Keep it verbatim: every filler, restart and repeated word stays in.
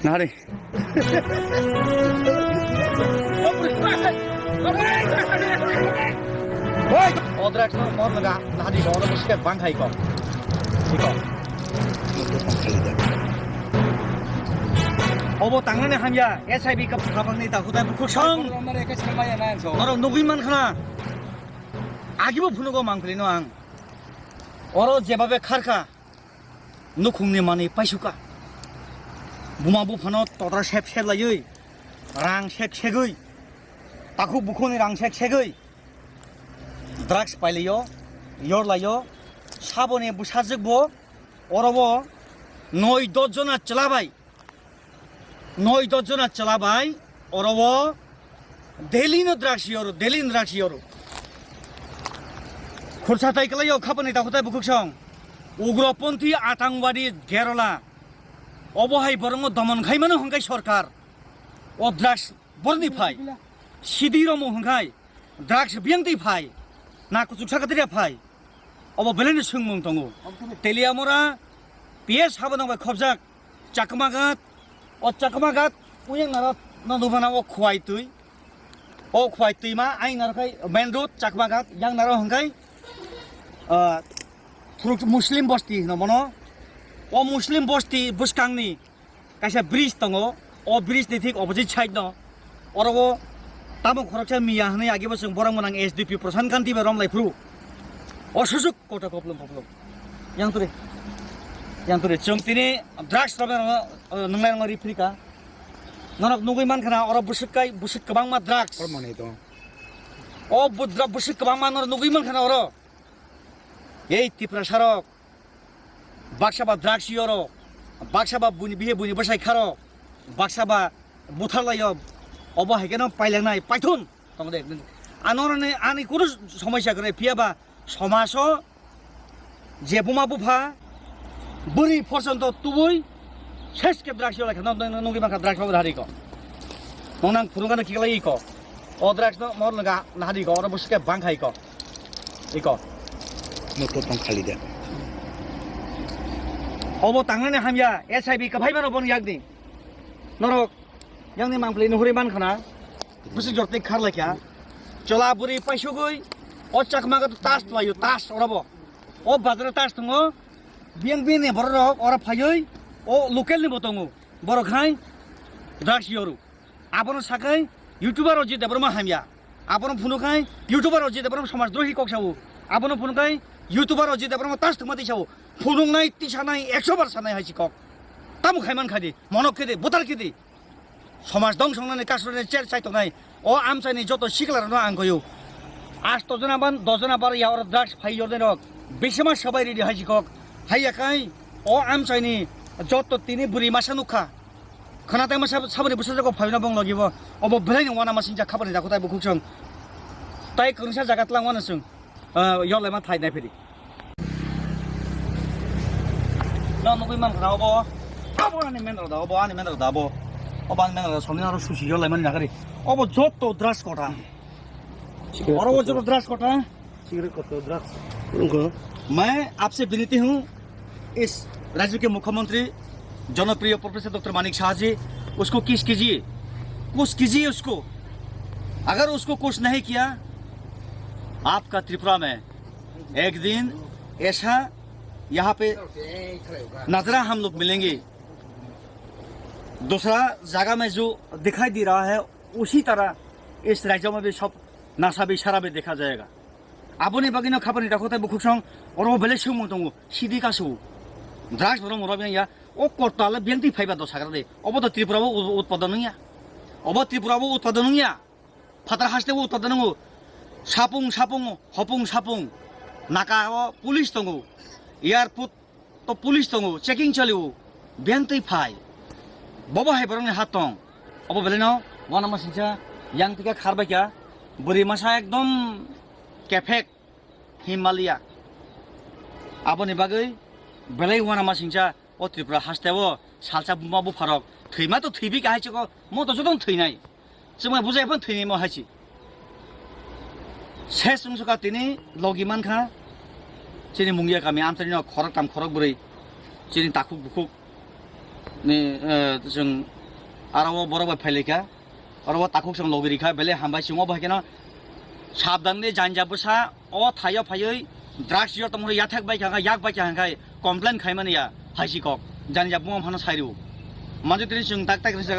Nari. O drugs no mor naga nadi ko, oro buske bang khai ko. Iko. Obo tangnani hamya, S I B kap sabangni ta hutai bukhuk song. Norok nugui man khana. Agibo phunugo mangpili no ang. Oro jebabe kharkha. Nukhungni manwi paisuka. Buma buphano todra sep sep laiwi, rang sek segwi, takhuk bukhukni rang sek segwi, drugs pailaio, yorlaio, saboni bwsajwkbo orobo noi dos jona chwla bai. Noi dos jona chwla bai oro o daily no drugs yoro, daily no drugs yoro. Khursa tai kwlai o khapani takhuk tai bukhuk song. Ugroponthi atangwadi Kerala. Obo hai borokno domon khai mano hwnkhe sorkar. O drugs borni phai. Sidi romo hwnkhe drugs biyang twi phai. Na kuchuk saka twi phai. Obo belai no swngmung tongo. Teliamura P S habonang bai khobjak. Chakmagat, o Chakmagat, o yang naro no nubana o Khwai twi. O Khwai twi ma, ain naro khai main road Chakmagat, yang naro hwnkhe, ah, thuruk Muslim bosti hino mono. O Muslim bosti bwskangni kaisa bridge tongo. O bridge ni thik opposite side no. Oro o tamo khoroksa miya hwnwi agi bo chwng borok mwnang S D P Prasant Kanti bai romlai phuru. O susuk. Kota koplong koplong. Yang turi. Yang turi. Chwng tini drugs rok no, eh, nungnai rok no riphrika. Norok nugui man khana oro bwswk kai, bwswk kwbangma drugs. Kor manwi to. O budra bwswk kwbangma norok nugui man khana oro. Ei Tiprasa rok. Baksa ba drugs yoro. Baksa ba buini bihe buini bwsai kharo. Baksa ba butharlaio. Obo hai kheno pailangnai. Paithun. Tong de. Ano ani kunu somosya kwrwi phiya ba somaso je buma bupha bwrwi porjonto tubui ses ke drugs yolai khana nungwi mankha drugs rok hari ko. Nong nang phurungano kiklai ko. O drugs no mor naga nahari ko, oro buske bang khai ko. Iko. Motor tong khali de. Obo tangnani hamya, S I B kaphai mano bon yakni. Norok Yang ni mangpili nuhuri man khana. Bwswk jor tei khar laikha. Chola bwrwi paisugwi o Chakmaga to tas tlaio, tas orobo. O bazar tas tongo. Biyang bini borok rok oro phaiwi o local ni bo tongo. Borok hai drugs yoru. Abono sakai YouTuber Rajit Debbarma hamya. Abono phunuk hai YouTuber Rajit Debbarma samaj drohi kok sao. Abono phunuk hai YouTuber Rajit Debbarma tas tongma twi sao. Phunuknai tisanai ekso bar sanai hai si kok. Tamo khaiman khadi, monok khedi, butar khedi. Somaj dong songnani kasroni cher chai tongnai. O amchaini joto siklarno ang koyo. Asto jona ban, dos jona bar ya oro drugs phai yornai rok. Bisima sabai ridi hai jikok. Hai ya kai, o amchaini joto tini buri masa nukha. Khana tai masa sabani busa jago phaina bong logibo. Obo belai ni wana masing jak khabani jago tai bukhuk song. Tai kwrwngsa jaga tlang wana sung. Ah, yolai ma thai nai phiri. No nugui man khana obo. Obo ani men rok da, obo ani men rok da, obo. Obo ani men rok da, somni aro susi yolai mani nagari. Obo joto drugs kota. Oro o joto drugs kota. Cigarette kota drugs. Nungkho. मैं आपसे विनती हूँ, इस राज्य के मुख्यमंत्री जनप्रिय professor doctor Manik साहा जी, उसको किस कीजिए, कुछ कीजिए उसको। अगर उसको कुछ नहीं किया, आपका त्रिपुरा में एक दिन ऐसा यहाँ पे नजरा हम लोग मिलेंगे। दूसरा जगह में जो दिखाई दे रहा है, उसी तरह इस राज्य में भी सब नशा भी शराब भी देखा जाएगा। Aboni bagwino khapani dakho tai bukhuk song oro belai sumung tongo, sidi kasu. Drugs borok moro biyang ya, o kortale biyang twi phaiba do sagra de. Obo to Tripura bo u-, utpadon wngya. Obo Tripura bo utpadon wngya. Phatar haste bo utpadon wngo. Sapung, sapung, hopung, sapung. Naka o police tongo. Airport to police tongo, checking chalio, biyang twi phai. Bobo hai borokni hat tong. Obo belai no, wana masingcha, yang tika kharbai kha, bwrwi masa ekdom kephek, Himalaya. Aboni bagwi belai wana masingcha, o Tripura haste o salsa buma bupharok thwima to thwibi kahai chiko, mo to jotong thwinai. Chwngma bujai phano thwinai mo hai si. Ses wngsuka tini logi mankha. Chini Mungia kami amchaini no khoroktham khorokbrwi. Chini takhuk bukhuk. Ni, eh, chwng aro o borok bai phailaikha, oro o takhuk chwng logi rikha, belai hambai chwng o bai kheno sabdan ni janja bwsa o thaio phaiwi drugs yo tongmani yathek bai kha, yak bai kha hwnkhai complain khaimani ya haisi kok janja buma phano sairu. Manjwtri chwng tak tak